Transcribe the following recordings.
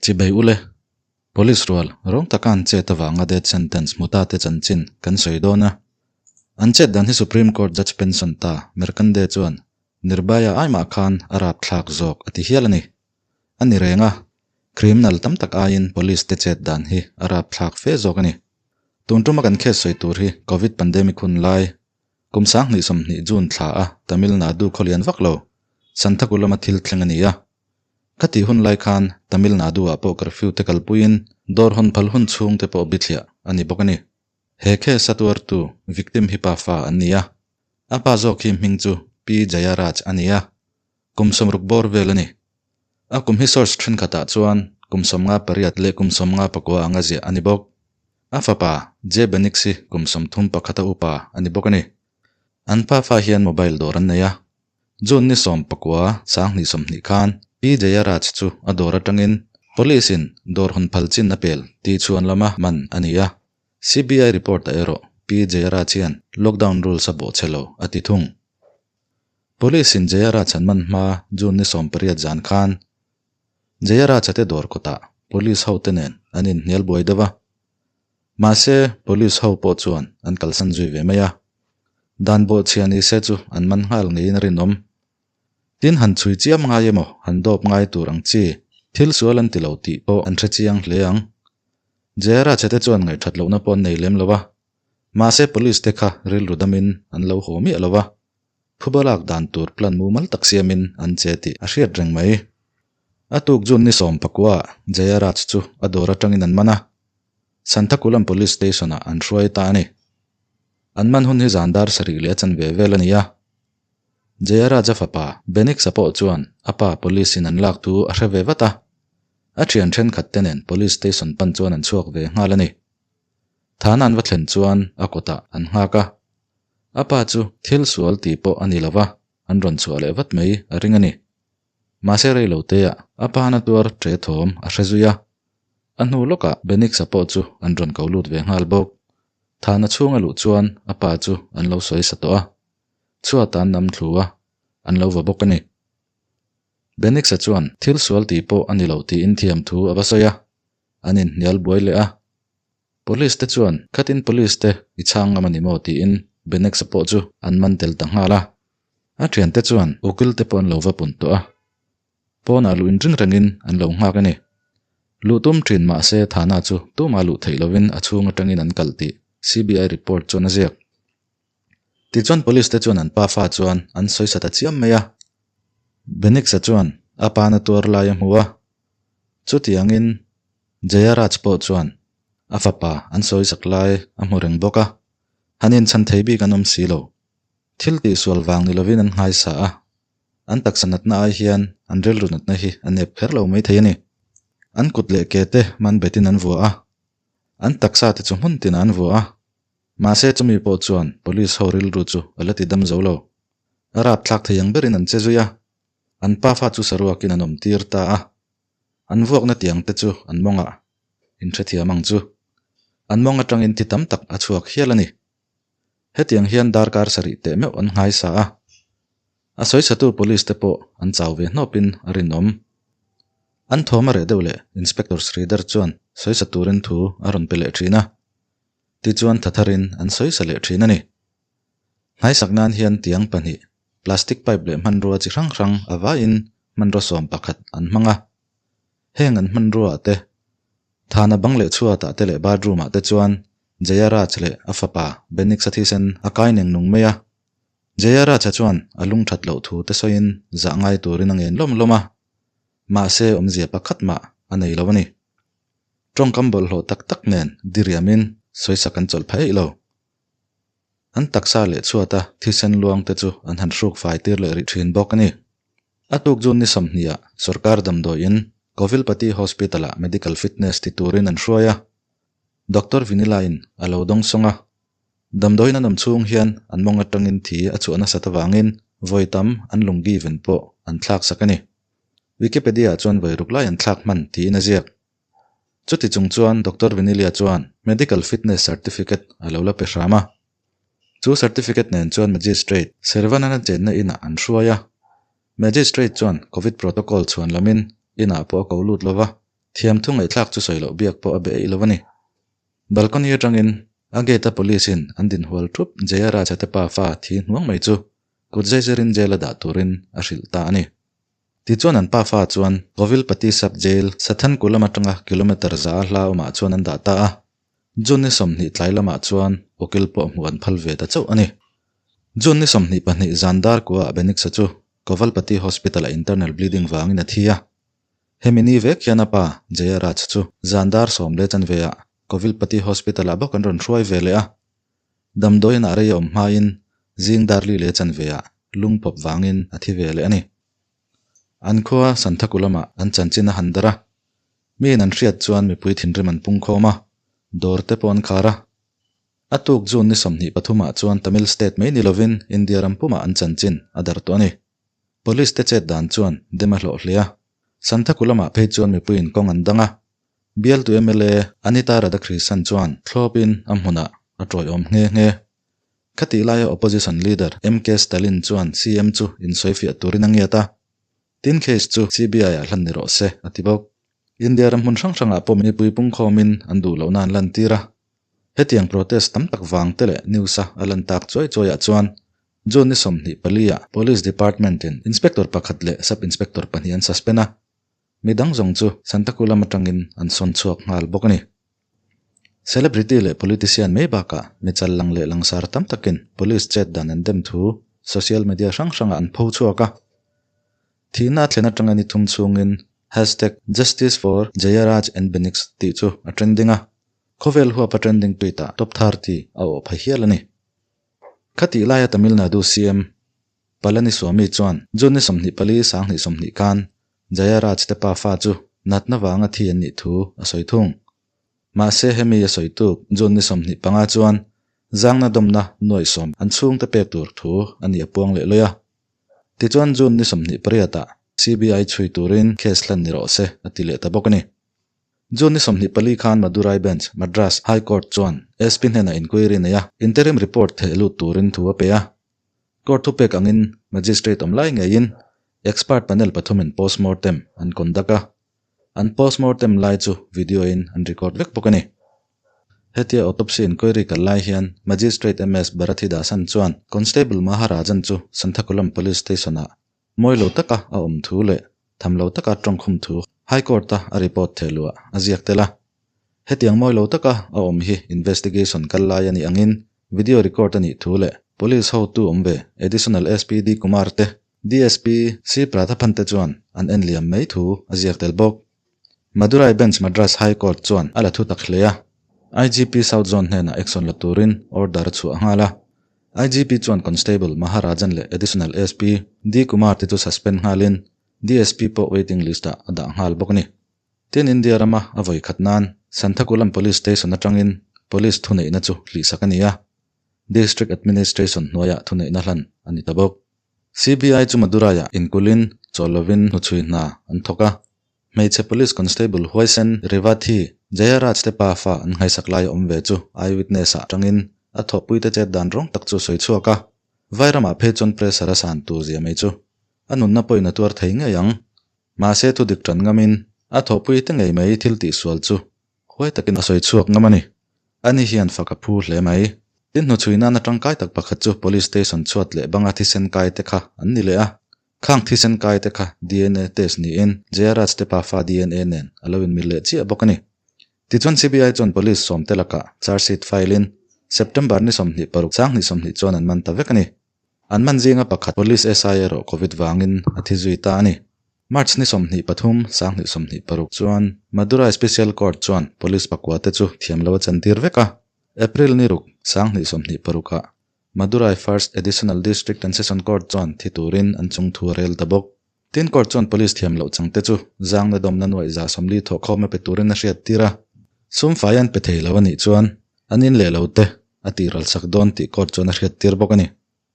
Chibei ule, Police rual rawng taka an chet avanga death sentence hmu ta te chanchin kan sawi dawn a. An chet dan hi Supreme Court Judge pension ta Merkande chuan Nirbhaya aimah khan a rapthlak zawk a ti hial a ni. A ni reng a, criminal tam tak aiin police te chet dan hi a rapthlak fe zawk a ni. Tun tuma kan case sawi tur hi Covid pandemic hun lai kum 2020 June thla a Tamil Nadu khawlian vak lo Santhakulama thil thleng a ni a. Ka tih hun lai khan Tamil Nadu-ah pawh curfew te kalpuiin dawr hawn phal hun chhung te pawh bithliah a ni bawk a ni. He case a tuartu victim hi pa fa an ni a, a pa zawk hi hming chu Pi Jayaraj a ni a, kum 60 bawr vel a ni. A kum hi source thenkhatah chuan kum 58 leh kum 54 anga ziah a ni bawk. A fapa J Benix hi kum 31 a upa a ni bawk a ni. An pa fa hian mobile dawr an nei a, June ni 19, 2020 khan Pi Jayaraj chu a dawr atangin Police in dawr hawn phal chin a pel tih chhuan lama man a ni a. CBI report ah erawh Pi Jayaraj hian lockdown rules a bawhchhe lo a ti thung. Police in Jayaraj an man hma June ni 18 zan khan Jayaraj a te dawr kawtah Police ho te nen an inhnial buai deuh a. Mahse, Police ho pawh chuan an kalsan zui ve mai a. Dan bawhchhia ni se chu an man nghal ngeiin a rinawm. Tin, han chhui chiam ngai emaw, han dawp ngai tur ang chi, thil sual an ti lo tih pawh an hre chiang hle ang. Jayara chhete chuan ngaihthat lohna pawh an nei lem lo a. Mahse, Police te kha rilru damin an lo haw miah lo a. Phuba lak dan tur plan mumal tak siamin an che tih a hriat reng mai. A tuk June ni 19 ah Jayaraj chu a dawr atangin an man a. Santhakulam Police Station ah an hruai ta a ni. An man hun hi zan dar sarih leh a chanve vel a ni a. Jayaraja fapa Benixa pawh chuan a pa Police in an lak thu a hre ve vat a. A thian thenkhat te nen Police Station pan chuan an chhuak ve nghal a ni. Thana an va thlen chuan a kawtah an nghak a. A pa chu thil sual tih pawh a ni lo va, an rawn chhuah leh vat mai a ring a ni. Mahse rei lo teah a pa na tuar ṭe thawm a hre zui a. A hnu lawkah Benixa pawh chu an rawn ko lut ve nghal bawk. Thana chhunga luh chuan a pa chu an lo sawi sa tawh a. Chhuat an nam thlu a, an lo va bawk a ni. Benixa chuan thil sual tih pawh a ni lo tiin thiam thu a va sawi a, an inhnial buai leh a. Police te chuan khatin police te i chhang ngam a ni maw tiin Benixa pawh chu an man tel ta nghal a. A thiante chuan ukil te pawh an lo va pun tawh a. Pawnah luh inring rengin an lo nghak a ni. Luh tum thin mah se Thana chu tumah luh theih lovin a chhung atangin an kal tih CBI report chuan a ziak. Tichuan police te chuan an pafa chuan an sawi sa ta chiam mai a. Benixa chuan a pa na tuar lai a hmu a. Chutiangin Jayaraj pawh chuan a fapa an sawi sak lai a hmu reng bawk a. Han inchhan thei bik an awm si lo. Thil tihsual vang ni lovin an nghaisa a. An taksa natna ai hian an rilru natna hi a nep kher lo mai thei a ni. An kut leh ke te man betin an vua a, an taksa te chu hmun tinah an vua a. Mahse chumi pawh chuan police ho rilru chu a la ti dam zo lo. A rapthlak thei ang berin an che zui a, an pafa chu saruakin an awm tir ta a. An vuakna tiang te chu an mawngah inhrethiam ang chu. An mawng atangin thi tam tak a chhuak hial a ni. Hetiang hian darkar sarih teh meuh an nghaisa a, a sawisatu police te pawh an chau ve hnawpin a rinawm. An thawm a reh deuh leh Inspector Sridhar chuan sawisa turin thu a rawn pe leh thin a, tichuan thatharin an sawisa leh thin a ni. Nghaisak nan hian tiang pahnih, plastic pipe leh hmanrua chi hrang hrang a vaiin hmanraw 11 an hmang a. Heng an hmanruaah te, thana bang leh chhuatah te leh bathroom ah te chuan Jayaraj leh a fapa Benixa thisen a kai neng nung mai a. Jayaraj-a chuan a lung that loh thu te sawiin zah ngai turin a ngen lawm lawm a. Mahse awmzia pakhat mah a nei lo a ni. Tawngkam bawlhhlawh tak tak nen diriamin sawisak an chawlh phaih lo. An taksa leh chhuata thisen luang te chu an han hruk fai tir leh rih thin bawk a ni. A tuk June ni 20 ah sorkar damdawiin Kovilpati Hospital-ah medical fitness ti turin an hruai a. Doctor Vinila-in a lo dawng sawng a. Damdawiin an awm chhung hian an mawng atangin thi a chhuah nasat avangin vawi tam an lunggi ven pawh an thlak sak a ni. Wikipedia-ah chuan vawi ruk lai an thlak hman tiin a ziak. Chuti chung chuan Doctor Vinilia chuan Medical Fitness Certificate a lo la pe hram a. Chu certificate nen chuan Magistrate Servanana chenna inah an hruai a. Magistrate chuan Covid protocol chhuan lamin inah pawh a ko lut lo va. Thiamthu ngaihthlak chu sawi loh biak pawh a be eih lo a ni. Balcony atangin a gate a police in an din hual thup Jayaraja te pa fa thi hnuang mai chu kut zaizirin jail a dah turin a hrilh ta a ni. Tichuan an pa fa chuan Kovilpati Sub Jail Sathankulam atanga kilometre za a hla awmah chuan an dah ta a. June ni 20 tlai lamah chuan ukil pawh hmuh an phal ve ta chauh a ni. June ni 22 zan dar kuaah Benixa chu Kovalpati Hospital-ah internal bleeding vangin a thi a. Hemi ni vek hian a pa Jayaraj chu zan dar sawm leh chanveah Kovilpati Hospital-ah bawk an rawn hruai ve leh a. Damdawiinah rei a awm hmain zing dar li leh chanveah lungpawp vangin a thi ve leh a ni. An khua Santhaku lamah an chanchin a han dar a. Miin an hriat chuan mipui thinrim an pungkhawm a, dawr te pawh an khar a. A tuk June ni 23 ah chuan Tamil state mai ni lovin India ram pumah an chanchin a dar tawh a ni. Police te chet dan chuan dem a hlawh hle a. Santhaku lamah phei chuan mipuiin kawng an dang a. Bialtu mla Anita Radhakrishnan chuan thlawpin a hmunah a tawiawm nghe nghe. Khatih laia Opposition Leader MK Stalin chuan CM chu insawifiah turin a ngiat a. Tin case chu CBI ah hlan ni rawh se, a ti bawk. India ram hmun hrang hrangah pawh mipui pungkhawmin an duh lohna an lantir a. Hetiang protest tam tak vang te leh news a a lan tak chuai chuaiah chuan June ni 24 ah Police Department in Inspector pakhat leh Sub Inspector pahnih an suspend a. Midang zawng chu Santakulam atangin an sawn chhuak nghal bawk a ni. Celebrity leh politician mai bakah mi chal lang leh langsar tam takin police chet dan an dem thu social media hrang hrangah an pho chhuak a. Thihna a thlen atanga ni thum chhungin hashtag JusticeForJayaraj and Benix tih chu a trending a. Khawvel huapa trending tweet ah top 30 a awh pha hial a ni. Khatih laia Tamil Nadu CM Palaniswami chuan June ni 24 2020 khan Jayaraj te pa fa chu natna vanga thi an nih thu a sawi thung. Mahse hemi a sawi tuk June ni 25 chuan zangna dawmna nuaih sawm an chhungte pek tur thu a nih a puang leh lawi a. Tichuan June ni 28 ah CBI chhui turin case hlan ni rawh se a ti leh ta bawk a ni. June ni 24 khan Madurai Bench, Madras High Court chuan SP hnenah inquiry nei a, interim report theh lut turin thu a pe a. Court thupek angin Magistrate awm lai ngeiin expert panel pathumin postmortem an conduct a, an postmortem lai chu video in an record vek bawk a ni. Hetia autopsy inquiry kal lai hian Magistrate MS Bharathidasan chuan Constable Maharajan chu Santhakulam Police Station-ah mawi lo taka a awm thu leh tham lo taka tawngkhum thu High Court-a a report theh luah a ziak tel a. Hetiang mawi lo taka a awm hi investigation kal lai a nih angin video record a nih thu leh Police hotu awm ve Additional SP D Kumar te, DSP C Prathapan te chuan an en liam mai thu a ziak tel bawk. Madurai Bench Madras High Court chuan a la thu tak hle a, IGP South Zone hnenah action la turin order a chhuah nghal a. IGP chuan Constable Maharajan leh Additional SP D Kumar te chu suspend nghalin DSP pawh waiting list-ah a dah nghal bawk a ni. Tin India rama a vawi khat nan Santhakulam Police Station atangin Police thuneihna chu hlihsak a ni a, District Administration hnuaiah thuneihna hlan a ni ta bawk. CBI chu Madurai-ah inkulhin chawl lovin hnuchhui hna an thawk a. Hmeichhe Police Constable Huaisen Revathi Jayaraj te pa fa an nghaisak lai a awm ve chu eyewitness-ah tangin a thawhpuite chet dan rawng tak chu sawi chhuak a. Vairamah phei chuan pressure a san tur zia mai chu a nunna pawhin a tuar thei ngei ang. Mahse thu dik tan ngamin a thawhpuite ngei mai thil tihsual chu huai takin a sawi chhuak ngam a ni. Ani hian fak a phu hle mai. Tin hnuchhui nana tangkai tak pakhat chu Police Station chhuat leh banga thisen kai te kha an ni leh a. Khang thisen kai te kha DNA test niin Jayaraj te pafa DNA nen a lo inmil leh chiah bawk a ni. Tichuan CBI chuan Police sawm te lakah charge sheet file in September ni 26 2020 chuan an man ta vek a ni. An man zinga pakhat Police SI erawh Covid vangin a thi zui ta a ni. March ni 23, 2026 chuan Madurai Special Court chuan Police pakua te chu thiam lo a chantir vek a. April ni ruk, 2026 ah Madurai First Additional District and Session Court chuan thi turin an chung thu a rel ta bawk. Tin Court chuan Police thiam loh chang te chu zangna dawmna nuaih za 40 thawhkhawm a pe turin a hriat tir a. Sum fai an pe thei lo a nih chuan an in leh lo te a tih ral sak dawn tih court chuan a hriat tir bawk a ni.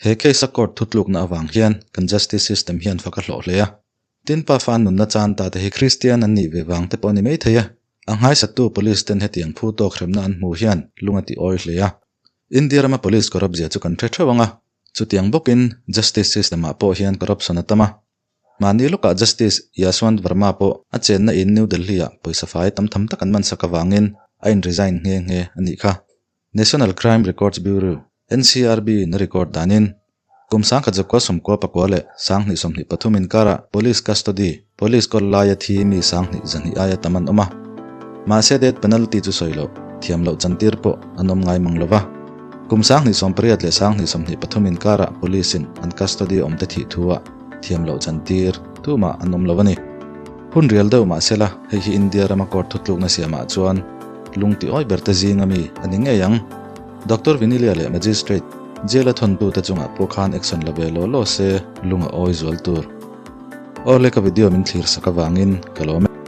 He case a court thutlukna avang hian kan justice system hian fak a hlawh hle a. Tin pafa an nunna chan ta te hi Christian an nih ve vang te pawh a ni mai thei a. A nghaisattu police ten hetiang phu tawk hremna an hmuh hian lung a ti awi hle a. India rama police corrupt zia chu kan hre theuh ang a. Chutiang bawkin justice system ah pawh hian corruption a tam a. Mahni lawkah Justice Yashwant Verma pawh a chenna in New Delhi-ah pawisa fai tam tham tak an man sak avangin a in resign nghe nghe a nih kha. National Crime Records Bureau, NCRB, in a record danin kum 19 sawmkua pakua leh 2023 inkarah Police Custody, Police kawl laia thi mi 2 200 aia tam an awm a. Mahse death penalty chu sawi loh, thiam loh chantir pawh an awm ngai mang lova. Kum 2018 leh 2023 inkarah Police in an custody awmte thih thu-ah thiam loh chantir tumah an awm lo a ni. Hun rial deuh mah sela, hei hi India rama court thutlukna siamah chuan lung ti awi berte zinga mi a ni ngei ang. Doctor Vinilia leh Magistrate jail a thawntute chungah pawh khan action la ve law law se lung a awi zual tur. Awle ka video min thlir sak avangin ka lawm e.